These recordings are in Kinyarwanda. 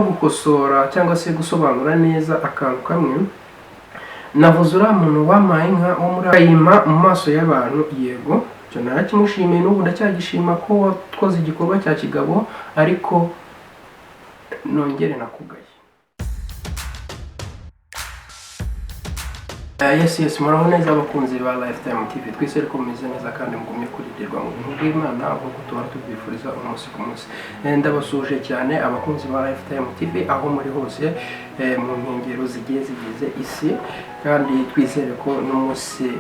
Gukosora cyangwa se gusobanura neza akantu kamwe navuze. Uriya muntu wampaye inka wo muri ayima mu maso y'abantu, yego, icyo narakimushimiye, n'ubu ndacyagishima ko wakoze igikorwa cya kigabo, ariko nongere nakugaye. Yes, muraho neza abakunzi ba Lifetime TV. Twizere ko mumeze neza kandi mugumye kuridirwa mu buntu bw'Imana nk'uko tuhora tubyifuriza umunsi ku munsi. Ndabasuhuje cyane abakunzi ba Lifetime TV aho muri hose, mu nkengero zigiye zigize isi, kandi twizere ko n'umunsi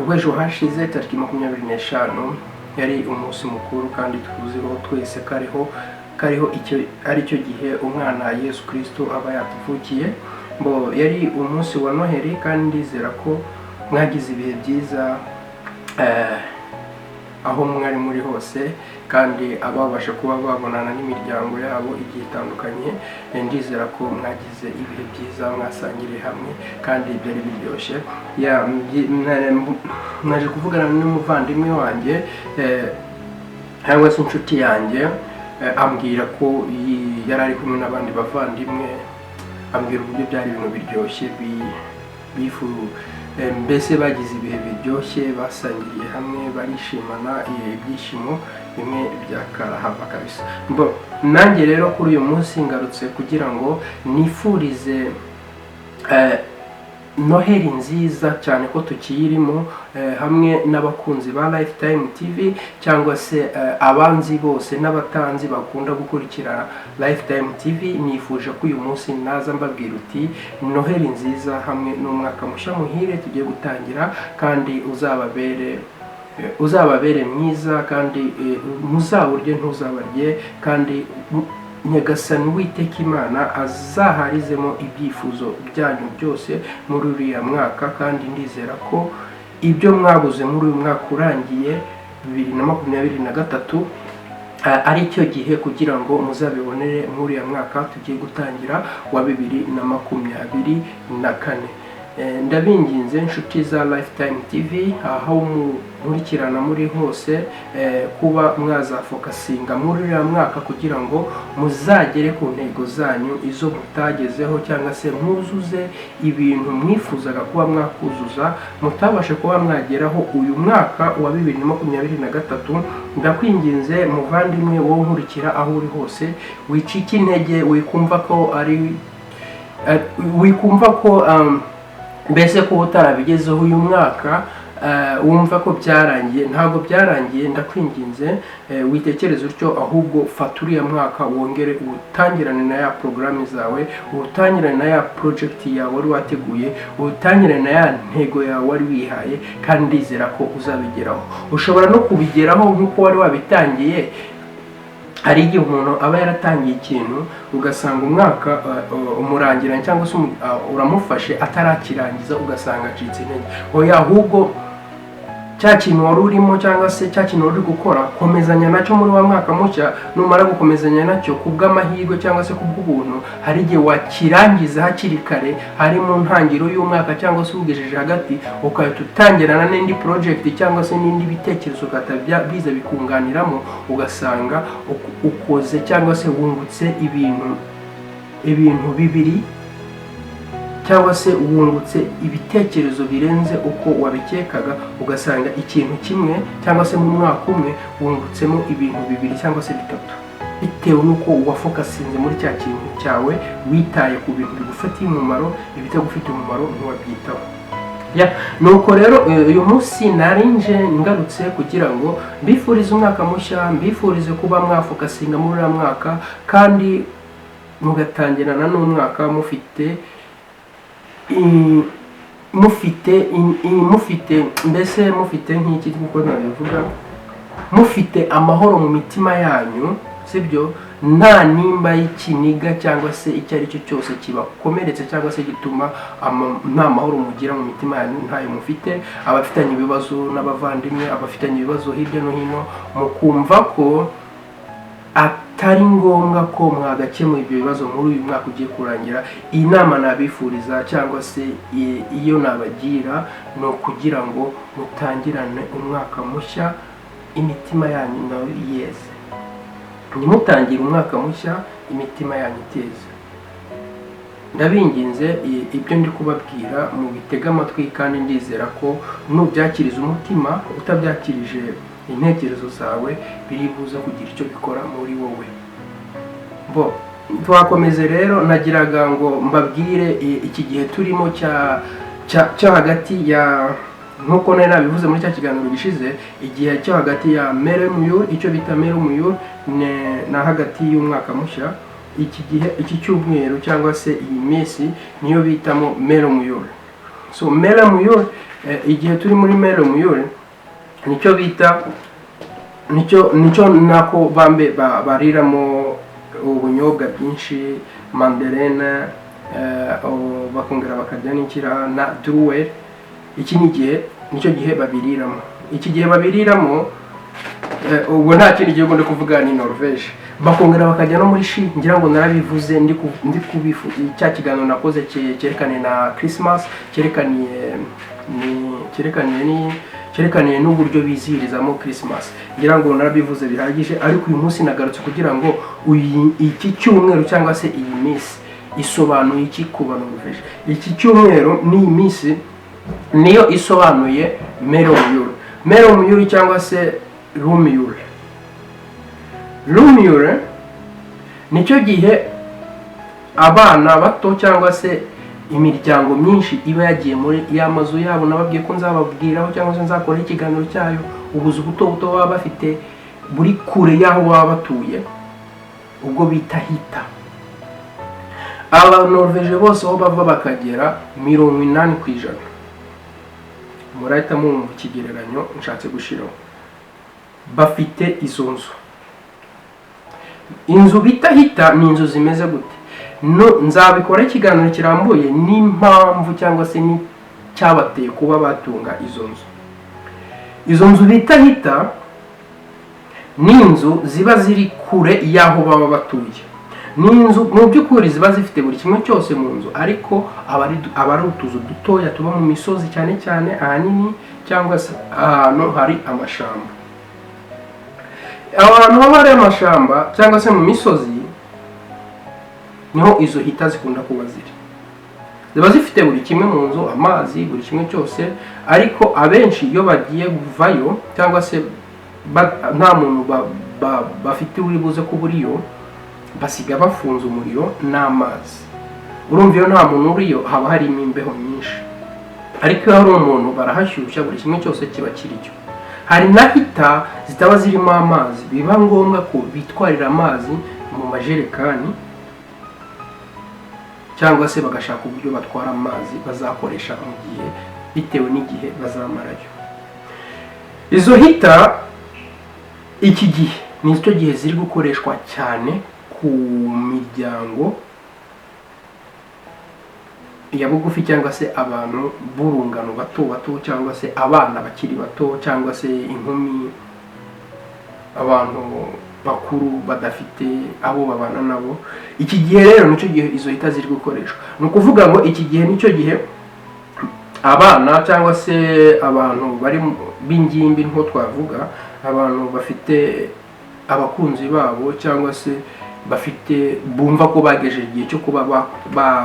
w'ejo hashize tariki 25 yari umunsi mukuru, kandi tuziho twese kariho icyo ari cyo gihe umwana Yesu Kristo aba yatuvukiye. Bo yari umunsi wa Noheli, kandi ndizera ko mwagize ibihe byiza aho mwari muri hose, kandi ababasha kuba babonana n'imiryango yabo igiye itandukanye, ndizera ko mwagize ibihe byiza, mwasangiriye hamwe kandi byari biryoshye. Naje kuvugana n'umuvandimwe wanjye, cyangwa se inshuti yanjye, ambwira ko yari ari kumwe n'abandi bavandimwe, ambwira uburyo byari ibintu biryoshye, bifu mbese bagize ibihe biryoshye, basangiriye hamwe, barishimana, ibyishimo bimwe bya karahava kabisa. Bo nanjye rero kuri uyu munsi ngarutse kugira ngo nifurize Noheli nziza cyane ko tukiyirimo, hamwe n'abakunzi ba Lifetime TV cyangwa se abanzi bose n'abatanzi bakunda gukurikira Lifetime TV. Nifuje ko uyu munsi naza mbabwira uti Noheli nziza hamwe n'umwaka mushya muhire tugiye gutangira, kandi uzababere mwiza, kandi muzawurye ntuzabarye, kandi Nyagasani Uwiteka Imana azaharizemo ibyifuzo byanyu byose muri uriya mwaka. Kandi ndizera ko ibyo mwabuze muri uyu mwaka urangiye 2023, ari cyo gihe kugira ngo muzabibonere muri uriya mwaka tugiye gutangira wa 2024. Ndabinginze inshuti za Lifetime TV aho munkurikirana muri hose, kuba mwazafokasinga muri uriya mwaka kugira ngo muzagere ku ntego zanyu izo mutagezeho, cyangwa se mwuzuze ibintu mwifuzaga kuba mwakuzuza mutabashe kuba mwageraho uyu mwaka wa 2023. Ndakwinginze muvandimwe wowe unkurikira aho uri hose, wicike intege, wikumva ko ari, wikumva ko mbese kuba utarabigezeho uyu mwaka, wumva ko byarangiye. Ntabwo byarangiye, ndakwinginze, witekereze utyo, ahubwo fata uriya mwaka wongere uwutangirane na ya porogaramu zawe, uwutangirane na ya project yawe wari wateguye, uwutangirane na ya ntego yawe wari wihaye, kandi ndizera ko uzabigeraho. Ushobora no kubigeraho nk'uko wari wabitangiye. Hari igihe umuntu aba yaratangiye ikintu ugasanga umwaka umurangira cyangwa se uramufashe atarakirangiza, ugasanga acitse intege. Oya, ahubwo cya kintu wari urimo cyangwa se cya kintu wari uri gukora, komezanya nacyo muri wa mwaka mushya. Numara gukomezanya nacyo, ku bw'amahirwe cyangwa se ku bw'ubuntu, hari igihe wakirangiza hakiri kare, hari mu ntangiriro y'umwaka cyangwa se uwugejeje hagati, ugahita utangirana n'indi project cyangwa se n'indi bitekerezo, ugahita biza bikunganiramo, ugasanga ukoze cyangwa se wungutse ibintu bibiri, cyangwa se wungutse ibitekerezo birenze uko wabikekaga, ugasanga ikintu kimwe cyangwa se mu mwaka umwe wungutsemo ibintu bibiri cyangwa se bitatu, bitewe n'uko wafokasinze muri cya kintu cyawe, witaye ku bintu bigufitiye umumaro, ibitagufitiye umumaro ntiwabyitaho. Nuko rero, uyu munsi narinje ngarutse kugira ngo mbifurize umwaka mushya, mbifurize kuba mwafokasinga muri uriya mwaka, kandi mugatangirana n'umwaka mufite mbese mufite nk'iki, nk'uko nabivuga, mufite amahoro mu mitima yanyu, sibyo? Nta nimba y'ikiniga cyangwa se icyo ari cyo cyose kibakomeretse cyangwa se gituma nta mahoro mugira mu mitima yanyu, ntayo mufite. Abafitanye ibibazo n'abavandimwe, abafitanye ibibazo hirya no hino, mukumva ko atari ngombwa ko mwagakemura ibyo bibazo muri uyu mwaka ugiye kurangira, iyi nama nabifuriza cyangwa se iyo nabagira ni ukugira ngo mutangirane umwaka mushya imitima yanyu nayo yeze. Ntimutangire umwaka mushya Imitima yanyu iteze. Ndabinginze, ibyo ndi kubabwira mubitege amatwi, kandi ndizera ko nubyakiriza umutima, utabyakirije intekerezo zawe, biri buze kugira icyo bikora muri wowe. Bo twakomeze rero. Nagiraga ngo mbabwire iki gihe turimo cyo hagati ya, nk'uko nari nabivuze muri cya kiganiro gishize, igihe cyo hagati ya Mellomjul, icyo bita Mellomjul, na hagati y'umwaka mushya. Iki gihe, iki cyumweru cyangwa se iyi minsi, niyo bitamo Mellomjul. So Mellomjul, igihe turi muri Mellomjul, nicyo bita, nicyo nako bambe bariramo ubunyobwa bwinshi, mandelene, bakongera bakarya n'ikira na druer. Iki ni igihe, nicyo gihe babiriramo. Iki gihe babiriramo, ubwo nta kindi gihugu ndi kuvuga, ni Norvège. Bakongera bakajya no muri ski. Ngira ngo narabivuze ndi kubifu cya kiganiro nakoze cyerekaniye na Christmas, cyerekaniye n'uburyo bizihirizamo Christmas. Ngira ngo narabivuze bihagije, ariko uyu munsi nagarutse kugira ngo iki cyumweru cyangwa se iyi minsi isobanuye iki ku Banorvege. Iki cyumweru n'iyi minsi niyo isobanuye Mellomjul. Mellomjul cyangwa se Romjul. Romjul nicyo gihe abana bato cyangwa se imiryango myinshi iba yagiye muri ya mazu yabo nababwiye ko nzababwiraho cyangwa se nzakoraho ikiganiro cyayo, ubuzu buto buto baba bafite buri kure y'aho baba batuye, ubwo bita hytta. Abanorveje bose aho bava bakagera, 80%, murahita mwumva ikigereranyo nshatse gushyiraho, bafite izo nzu. Inzu bita hytta ni inzu zimeze gute? No nzabikora ikiganiro kirambuye n'impamvu cyangwa se n'icyabateye kuba batunga izo nzu. Izo nzu bita hytta ni inzu ziba ziri kure y'aho baba batuye. Ni inzu mu by'ukuri ziba zifite buri kimwe cyose mu nzu, ariko aba ari utuzu dutoya tuba mu misozi cyane cyane ahanini, cyangwa se ahantu hari amashamba. Aho hantu haba hari amashamba cyangwa se mu misozi niho izo hytta zikunda kuba ziri. Ziba zifite buri kimwe mu nzu, amazi, buri kimwe cyose, ariko abenshi iyo bagiye kuvayo cyangwa se nta muntu bafite uri buze kuba uriyo, basiga bafunze umuriro n'amazi. Urumva, iyo nta muntu uriyo haba harimo imbeho nyinshi, ariko iyo hari umuntu barahashyushya, buri kimwe cyose kiba kiricyo. Hari na hytta zitaba zirimo amazi, biba ngombwa ko bitwarira amazi mu majerekani cyangwa se bagashaka uburyo batwara amazi bazakoresha mu gihe, bitewe n'igihe bazamarayo. Izo hytta iki gihe ni cyo gihe ziri gukoreshwa cyane ku miryango ya bugufi, cyangwa se abantu b'urungano bato bato, cyangwa se abana bakiri bato, cyangwa se inkumi, abantu bakuru badafite abo babana nabo. Iki gihe rero nicyo gihe izo hytta ziri gukoreshwa. Ni ukuvuga ngo iki gihe nicyo gihe abana cyangwa se abantu bari b'ingimbi, nko twavuga abantu bafite abakunzi babo cyangwa se bafite, bumva ko bagejeje igihe cyo kuba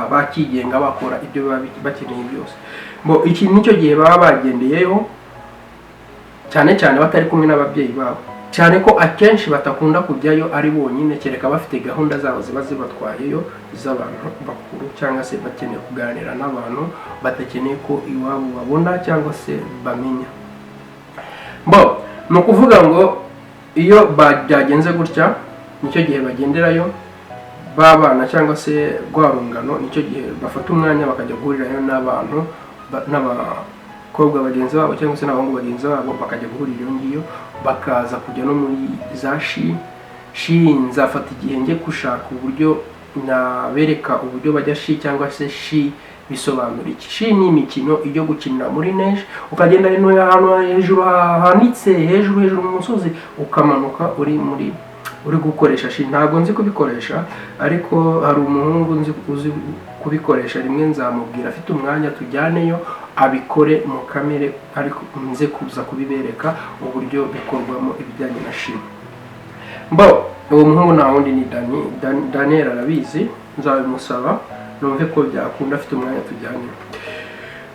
bakigenga, bakora ibyo baba bakeneye byose. Bo iki nicyo gihe baba bagendeyeho cyane cyane, batari kumwe n'ababyeyi babo, cyane ko akenshi batakunda kujyayo ari bonyine, kereka bafite gahunda zabo ziba zibatwayeyo z'abantu bakuru, cyangwa se bakeneye kuganira n'abantu badakeneye ko iwabo babona cyangwa se bamenya. Bo ni ukuvuga ngo iyo byagenze gutya, nicyo gihe bagenderayo b'abana cyangwa se rwa rungano. Nicyo gihe bafata umwanya bakajya guhurirayo n'abantu n'abakobwa bagenzi babo cyangwa se n'abahungu bagenzi babo, bakajya guhurira iyo ngiyo, bakaza kujya no muri za ski. Ski nzafata igihe njye gushaka uburyo nabereka uburyo bajya ski, cyangwa se ski bisobanura iki. Ski ni imikino ijya gukinira muri neige, ukagenda ahantu hejuru hahanitse, hejuru hejuru mu musozi, ukamanuka uri gukoresha ski. Ntabwo nzi kubikoresha, ariko hari umuhungu nzi uzi kubikoresha. Rimwe nzamubwira afite umwanya tujyaneyo abikore mu kamere, ariko nze kuza kubibereka uburyo bikorwamo, ibijyanye na ski. Mbo Uwo muhungu nta wundi ni Dani. Daniel arabizi, nzabimusaba numve ko byakunda, afite umwanya tujyane.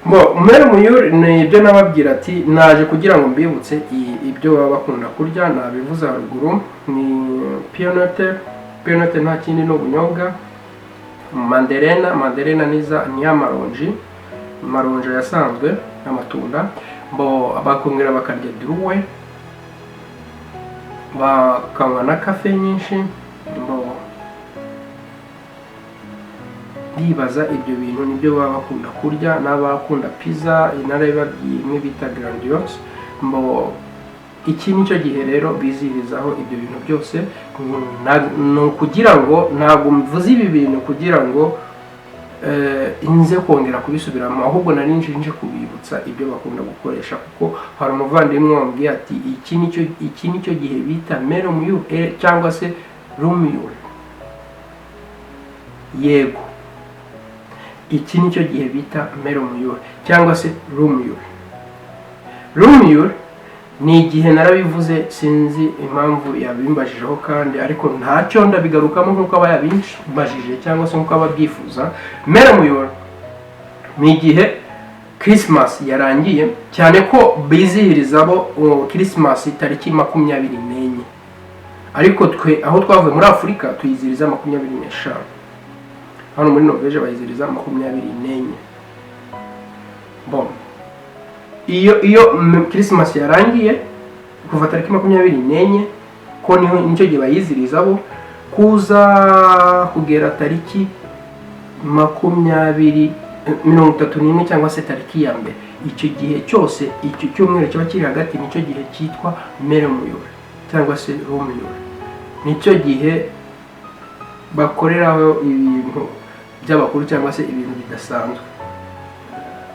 Bo mellom jul ni ibyo nababwira ati naje kugira ngo mbibutse ibyo baba bakunda kurya. Nabivuze haruguru, ni peanøtter. Peanøtter nta kindi ni ubunyobwa. Mandarena, mandarena niza ni amaronji, amaronji yasanzwe, amatunda. Bo bakongera bakarya druer, bakanywa na kafe nyinshi. Bo ndibaza ibyo bintu nibyo baba bakunda kurya. N'abakunda pizza narabibabwiye, imwe bita Grandiosa. Mbo iki nicyo gihe rero bizihirizaho ibyo bintu byose. Ni ukugira ngo ntabwo mvuze ibi bintu kugira ngo inze kongera kubisubiramo, ahubwo nari nje kubibutsa ibyo bakunda gukoresha, kuko hari umuvandimwe wambwiye ati iki nicyo gihe bita mellom jul cyangwa se romjul. Yego, iki nicyo gihe bita mellom jul cyangwa se romjul. Romjul ni igihe narabivuze, sinzi impamvu yabimbajijeho kandi, ariko ntacyo, ndabigarukamo nk'uko aba yabimbajije cyangwa se nk'uko aba abyifuza. Mellom jul ni igihe Christmas yarangiye, cyane ko bizihiriza bo Christmas tariki 24, ariko twe aho twavuye muri Afurika tuyizihiriza 25. Hano muri Norvege bayizihiriza 24. Bon, iyo Christmas yarangiye kuva tariki 24, ko niho nicyo gihe bayizihiriza bo, kuza kugera tariki 20, 31 cyangwa se tariki ya mbere, icyo gihe cyose, icyo cyumweru kiba kiri hagati, nicyo gihe cyitwa mellom jul cyangwa se romjul. Nicyo gihe bakoreraho ibintu by'abakuru cyangwa se ibintu bidasanzwe,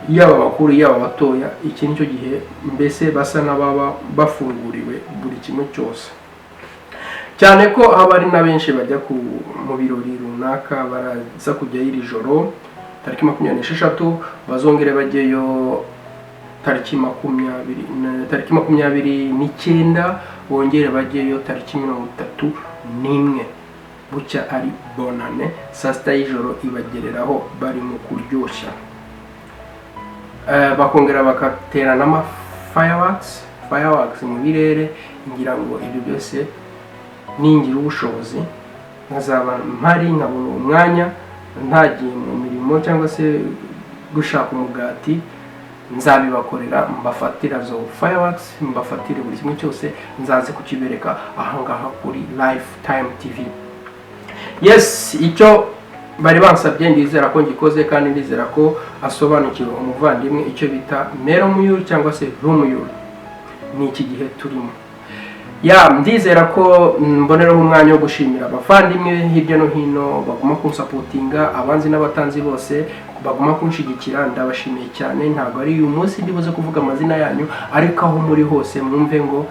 yaba abakuru yaba abatoya. Iki nicyo gihe mbese basa n'ababa bafunguriwe buri kimwe cyose, cyane ko haba hari na benshi bajya mu birori runaka. Baraza kujyayo iri joro tariki 26, bazongere bajyeyo tariki 20, tariki 29, bongere bajyeyo tariki 31, bucya ari bonane, saa sita y'ijoro ibagereraho bari mu kuryoshya. Bakongera bagatera n'ama fireworks, fireworks mu birere. Ngira ngo ibyo byose ningira ubushobozi nkazaba mpari, nkabona umwanya ntagiye mu mirimo cyangwa se gushaka umugati, nzabibakorera, mbafatira zo fireworks, mbafatire buri kimwe cyose, nzaze kukibereka ahangaha kuri Lifetime TV. Yes, icyo bari bansabye ndizera ko ngikoze, kandi ndizera ko asobanukiwe umuvandimwe icyo bita mellom jul cyangwa se romjul, ni iki gihe turimo. Ya, ndizera ko mboneraho umwanya wo gushimira abavandimwe hirya no hino baguma kunsupportinga, abanzi n'abatanzi bose baguma kunshigikira, ndabashimiye cyane. Ntabwo ari uyu munsi ndibuze kuvuga amazina yanyu, ariko aho muri hose mwumve ngo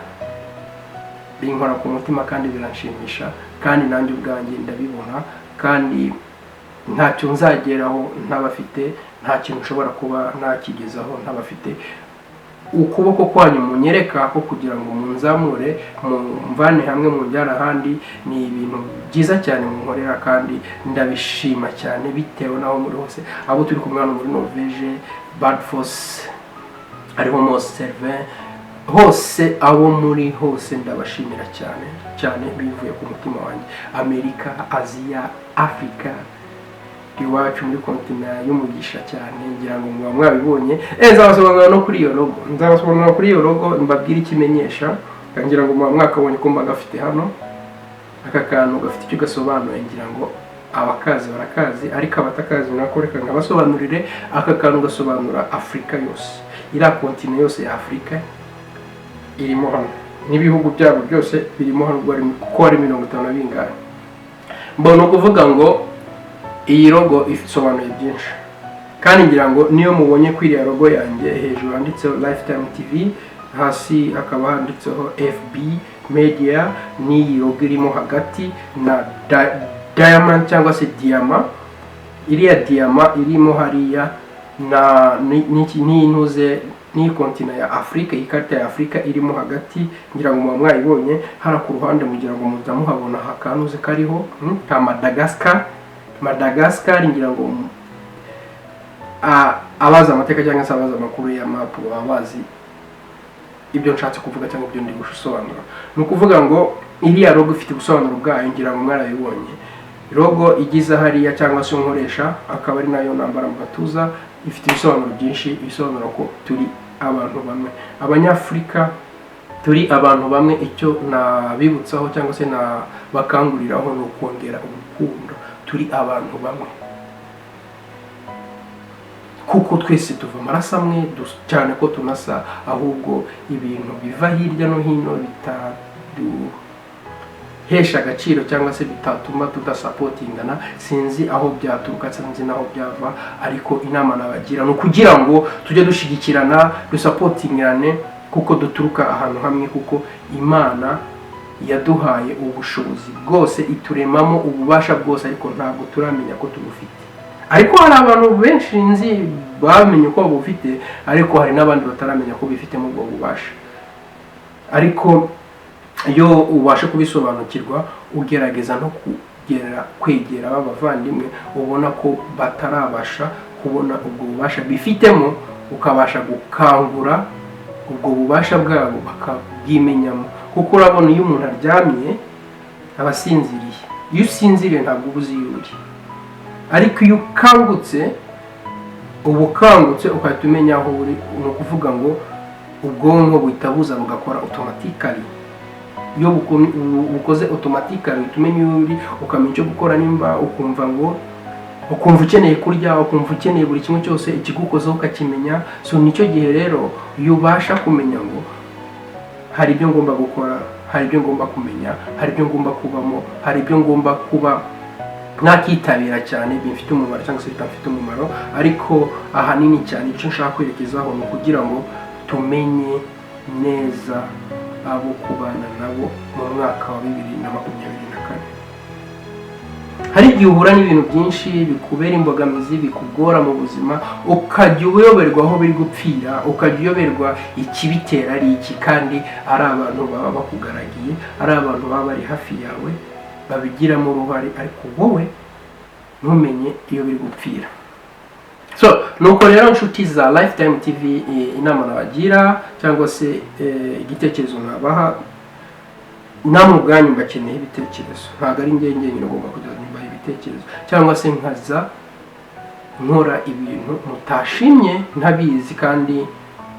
binkora ku mutima kandi biranshimisha, kandi nanjye ubwanjye ndabibona, kandi ntacyo nzageraho ntabafite, nta kintu nshobora kuba nakigezaho ntabafite. Ukuboko kwanyu munyereka ko kugira ngo munzamure, mumvane hamwe munjyane ahandi, ni ibintu byiza cyane munkorera, kandi ndabishima cyane bitewe n'aho muri hose, abo turi kumwe hano muri Norvege, Bardufoss, hariho Mos Servin, hose abo muri hose ndabashimira cyane cyane bivuye ku mutima wanjye. Amerika, Aziya, Afurika, iwacu muri continent y'umugisha cyane, ngira ngo muba mwabibonye. Nzabasobanurira no kuri iyo logo, nzabasobanurira kuri iyo logo, mbabwire ikimenyesha. Ngira ngo muba mwakabonye ko mba gafite hano. Aka kantu gafite icyo gasobanuye, ngira ngo abakazi barakazi, ariko abatakazi nako reka nkabasobanurire. Aka kantu gasobanura Afurika yose, iriya continent yose ya Afurika irimo hano, n'ibihugu byabo byose birimo hano, ubwo kuko ari 50 na bingahe. Mbona ukuvuga ngo iyi logo isobanuye byinshi, kandi ngira ngo niyo mubonye kuri iriya logo yanjye hejuru handitseho Lifetime TV, hasi hakaba handitseho FB Media, n'iyi logo irimo hagati na diamond cyangwa se diyama, iriya diyama irimo hariya. Na n'intuze n'iyi continent ya Afurika, iyi karita ya Afurika irimo hagati, ngira ngo muba mwayibonye hano ku ruhande, mugira ngo muza muhabona akantuze kariho ka Madagascar. Madagascar, ngira ngo abazi amateka cyangwa se abazi amakuru ya mapu baba bazi ibyo nshatse kuvuga cyangwa ibyo ndi gusobanura. Ni ukuvuga ngo iriya logo ifite ubusobanuro bwayo, ngira ngo mwarabibonye. Logo igize hariya cyangwa se nkoresha, akaba ari nayo nambara mu gatuza, ifite ibisobanuro byinshi, ibisobanuro ko turi abantu bamwe, Abanyafurika turi abantu bamwe. Icyo nabibutsaho cyangwa se nabakanguriraho ni ukongera urukundo. Turi abantu bamwe kuko twese tuva amaraso amwe, cyane ko tunasa. Ahubwo ibintu biva hirya no hino bitaduhesha agaciro cyangwa se bitatuma tudasupportingana, sinzi aho byaturuka, sinzi n'aho byava. Ariko inama nabagira ni ukugira ngo tujye dushyigikirana, dusupportingane, kuko duturuka ahantu hamwe, kuko Imana yaduhaye ubushobozi bwose, ituremamo ububasha bwose, ariko ntabwo turamenya ko tubufite. Ariko hari abantu benshi nzi bamenye uko babufite, ariko hari n'abandi bataramenya ko bifitemo ubwo bubasha. Ariko iyo ubasha kubisobanukirwa, ugerageza no kugera kwegera ba bavandimwe ubona ko batarabasha kubona ubwo bubasha bifitemo, ukabasha gukangura ubwo bubasha bwabo bakabwimenyamo. Kuko urabona, iyo umuntu aryamye aba asinziriye. Iyo usinziriye ntabwo uba uzi iyo uri, ariko iyo ukangutse, uba ukangutse ugahita umenya aho uri. Ni ukuvuga ngo ubwonko buhita buza bugakora automatically. Iyo bukoze automatically, uhita umenya iyo uri, ukamenya icyo gukora. Nimba ukumva ngo ukumva ukeneye kurya, ukumva ukeneye buri kimwe cyose, ikigukozeho ukakimenya. So nicyo gihe rero iyo ubasha kumenya ngo hari ibyo ngomba gukora, hari ibyo ngomba kumenya, hari ibyo ngomba kubamo, hari ibyo ngomba kuba nakitabira cyane bifite umumaro cyangwa se bidafite umumaro. Ariko ahanini cyane icyo nshaka kwerekezaho ni ukugira ngo tumenye neza abo kubana nabo mu mwaka wa 2024. Hari igihe uhura n'ibintu byinshi bikubera imbogamizi, bikugora mu buzima, ukajya uyoberwa aho biri gupfira, ukajya uyoberwa ikibitera ari iki, kandi ari abantu baba bakugaragiye, ari abantu baba bari hafi yawe babigiramo uruhare, ariko wowe ntumenye iyo biri gupfira. So nuko rero, inshuti za Lifetime TV, inama nabagira cyangwa se igitekerezo nabaha, namwe ubwanyu mbakeneye ibitekerezo. Ntabwo ari njye njyenyine ugomba kujya mbaha ibitekerezo cyangwa se nkaza nkora ibintu mutashimye ntabizi, kandi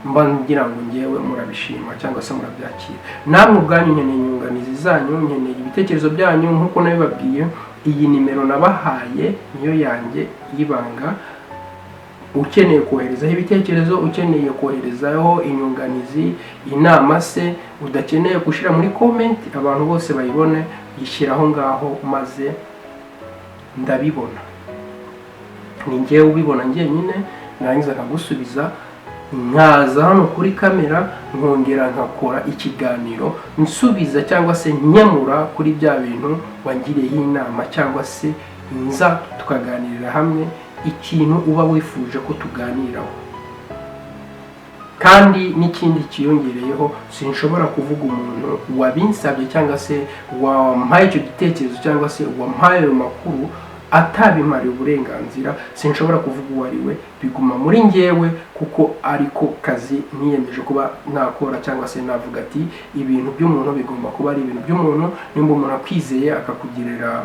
mba ngira ngo ngewe murabishima cyangwa se murabyakira. Namwe ubwanyu nkeneye inyunganizi zanyu, nkeneye ibitekerezo byanyu. Nk'uko nabibabwiye, iyi nimero nabahaye niyo yanjye y'ibanga. Ukeneye koherezaho ibitekerezo, ukeneye koherezaho inyunganizi, inama se udakeneye gushyira muri comment abantu bose bayibone, yishyiraho ngaho maze ndabibona. Ni njyewe ubibona njyenyine, narangiza nkagusubiza, nkaza hano kuri kamera nkongera nkakora ikiganiro nsubiza cyangwa se nkemura kuri bya bintu wangiriyeho inama, cyangwa se nza tukaganirira hamwe ikintu uba wifuje ko tuganiraho. Kandi n'ikindi kiyongereyeho, sinshobora kuvuga umuntu wabinsabye cyangwa se wampaye icyo gitekerezo cyangwa se wampaye ayo makuru atabimariye uburenganzira. Sinshobora kuvuga uwo ari we, biguma muri njyewe, kuko ariko kazi niyemeje kuba nakora, cyangwa se navuga ati ibintu by'umuntu bigomba kuba ari ibintu by'umuntu. Nimba umuntu akwizeye, akakugirira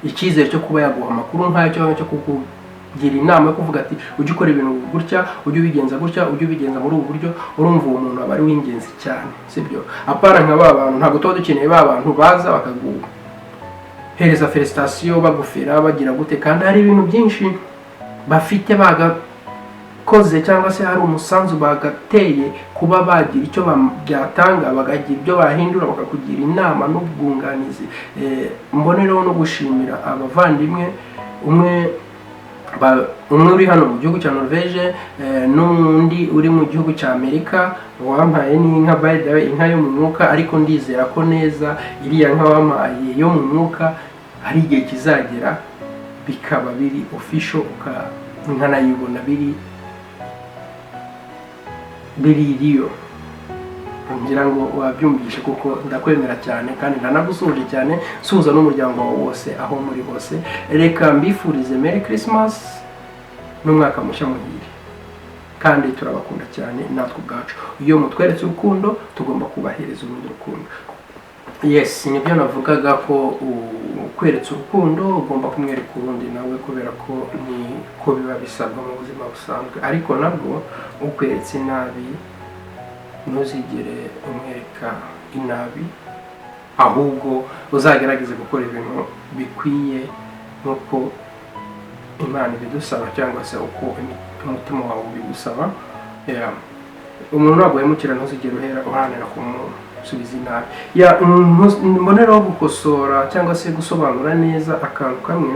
icyizere cyo kuba yaguha amakuru nk'ayo cyangwa cyo kukugira inama yo kuvuga ati ujye ukora ibintu gutya, ujye ubigenza gutya, ujye ubigenza muri ubu buryo, urumva uwo muntu aba ari uw'ingenzi cyane, sibyo? Apana nka ba bantu, ntabwo tuba dukeneye ba bantu baza bakaguhereza félicitation, bagufera, bagira gute, kandi hari ibintu byinshi bafite bagakoze cyangwa se hari umusanzu bagateye kuba bagira icyo byatanga, bakagira ibyo bahindura, bakakugira inama n'ubwunganizi. Mbonereho no gushimira abavandimwe, umwe uri hano mu gihugu cya Norvege, n'undi uri mu gihugu cya Amerika wampaye n'inka, by the way, inka yo mu mwuka. Ariko ndizera ko neza iriya nka wampaye yo mu mwuka hari igihe kizagera bikaba biri official. nkanayibona biri iriyo. Ngira ngo wabyumvishe, kuko ndakwemera cyane kandi ndanagusuhuje cyane, suhuza n'umuryango wawe wose aho muri hose. Reka mbifurize Merry Christmas n'umwaka mushya muhire, kandi turabakunda cyane natwe ubwacu. Iyo mutweretse urukundo, tugomba kubahereza urundi rukundo. Yes, nibyo navugaga, ko ukweretse urukundo ugomba kumwereka urundi nawe, kubera ko niko biba bisabwa mu buzima busanzwe. Ariko nabwo ukweretse inabi, ntuzigere umwereka inabi, ahubwo uzagerageze gukora ibintu bikwiye nk'uko Imana ibidusaba cyangwa se uko umutima wawe ubigusaba. Yeah. Umuntu ntabwo wemukira, ntuzigere uhera uharanira kumusubiza inabi. Yeah, mboneraho gukosora cyangwa se gusobanura neza akantu kamwe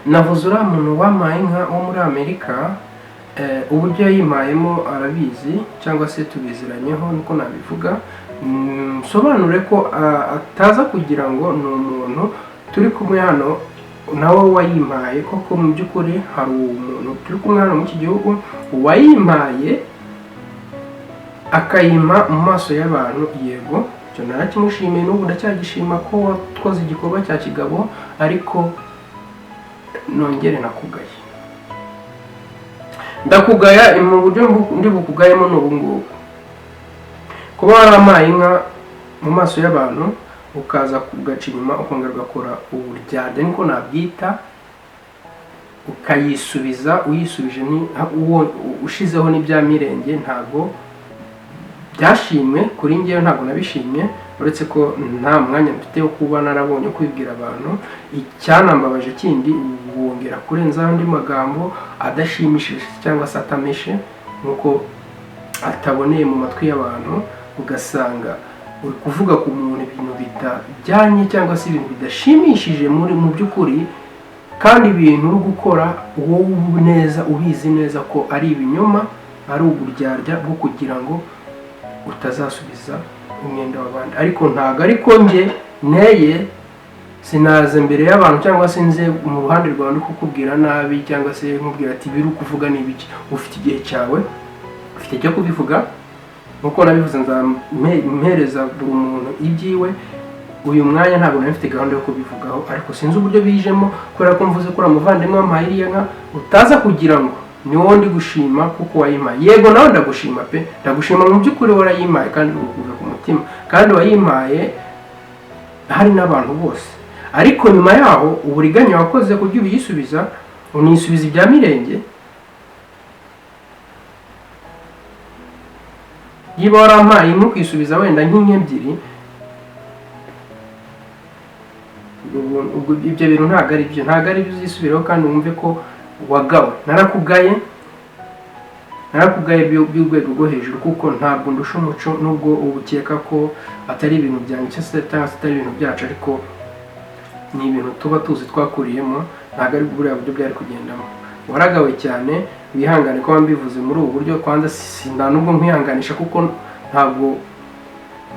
navuze. Uriya muntu wampaye inka wo muri Amerika, uburyo yayimpayemo arabizi cyangwa se tubiziranyeho, niko nabivuga. Nsobanure ko ataza kugira ngo ni umuntu turi kumwe hano nawe wayimpaye. Koko mu by'ukuri hari umuntu turi kumwe hano muri iki gihugu wayimpaye, akayimpa mu maso y'abantu. Yego, icyo narakimushimiye, n'ubu ndacyagishima ko wakoze igikorwa cya kigabo. Ariko nongere nakugaye, ndakugaya mu buryo ndi bukugayemo ni ubu ngubu: kuba warampaye inka mu maso y'abantu, ukaza kugaca inyuma, ukongera ugakora uburyarya, niko nabyita, ukayisubiza, uyisubije ni uwo ushizeho n'ibya mirenge, ntabwo byashimwe kuri njyewe, ntabwo nabishimye, uretse ko nta mwanya mfite wo kuba narabonye kwibwira abantu. Icyanambabaje kindi, wongera kurenzaho andi magambo adashimishije cyangwa se atameshe nk'uko ataboneye mu matwi y'abantu, ugasanga uri kuvuga ku muntu ibintu bitajyanye cyangwa se ibintu bidashimishije muri mu by'ukuri, kandi ibintu uri gukora wowe neza ubizi neza ko ari ibinyoma, ari uburyarya bwo kugira ngo utazasubiza umwenda w'abandi. Ariko ntabwo ariko njye nteye, sinaza imbere y'abantu cyangwa se nze mu ruhande rwawe ndi kukubwira nabi cyangwa se nkubwira ati biri kuvuga ni ibiki. Ufite igihe cyawe, ufite icyo kubivuga. Nkuko nabivuze, nzampereza buri muntu ibyiwe. Uyu mwanya ntabwo nari mfite gahunda yo kubivugaho, ariko sinzi uburyo bijemo, kubera ko mvuze ko uriya muvandimwe wampaye iriya nka, utaza kugira ngo ni wowe ndi gushima kuko wayimpaye. Yego, nawe ndagushima pe, ndagushima mu by'ukuri, warayimpaye kandi urukuza ku mutima, kandi wayimpaye hari n'abantu bose. Ariko nyuma yaho, uburiganya wakoze kugira uyisubiza, unisubiza ibya mirenge. Niba warampaye imwe, ukisubiza wenda nk'inka ebyiri, ubwo ibyo bintu ntabwo ari byo, ntabwo ari byo. Uzisubireho kandi wumve ko wagawe. Narakugaye, narakugaye by'urwego rwo hejuru, kuko ntabwo ndusha umuco, nubwo uba ukeka ko atari ibintu byanjye cyangwa se atari ibintu byacu, ariko ni ibintu tuba tuzi twakuriyemo. Ntabwo ari buriya buryo byari kugendamo. Waragawe cyane, wihangane ko mbivuze muri ubu buryo. Kwanza nta nubwo nkwihanganisha, kuko ntabwo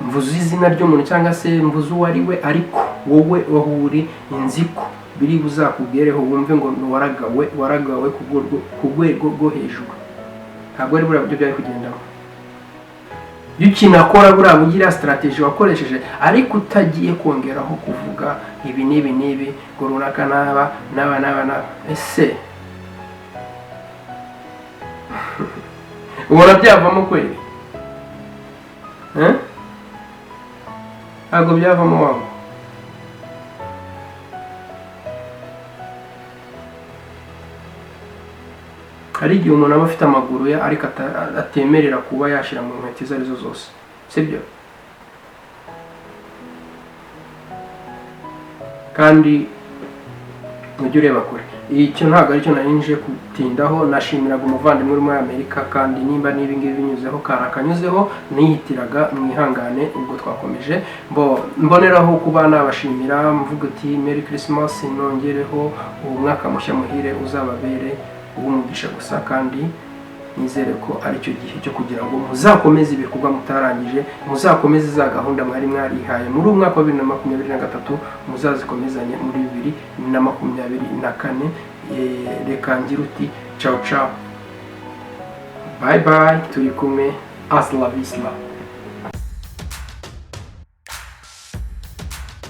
mvuze izina ry'umuntu cyangwa se mvuze uwo ari we, ariko wowe aho uri nzi ko biri buzakugereho, wumve ngo waragawe, waragawe ku rwego rwo hejuru. Ntabwo ari buriya buryo byari kugendamo. Iyo ukinakora buriya bugira strategy wakoresheje, ariko utagiye kongeraho kuvuga ibi n'ibi n'ibi, ngo runaka n'aba n'aba n'aba n'aba, ese ubona byavamo kweli? Eh? Ntabwo byavamo wangu. Hari igihe umuntu aba afite amaguru ye, ariko atemerera kuba yashyira mu nkweto izo arizo zose, sibyo? Kandi ujye ureba kure. Icyo ntabwo aricyo nari nje gutindaho. Nashimiraga umuvandimwe uri muri Amerika, kandi nimba n'ibi ngibi binyuzeho kari akanyuzeho nihitiraga, mwihangane. Ubwo twakomeje mboneraho kuba nabashimira, mvuga uti Merry Christmas, nongereho uwo mwaka mushya muhire, uzababere uw'umugisha gusa kandi. Nizere ko ari cyo gihe cyo kugira ngo muzakomeze ibikorwa mutarangije, muzakomeze za gahunda mwari mwarihaye muri uyu mwaka wa 2023, muzazikomezanye muri 2024. Reka ngire uti ciao ciao, bye bye, turi kumwe, hasta la vista.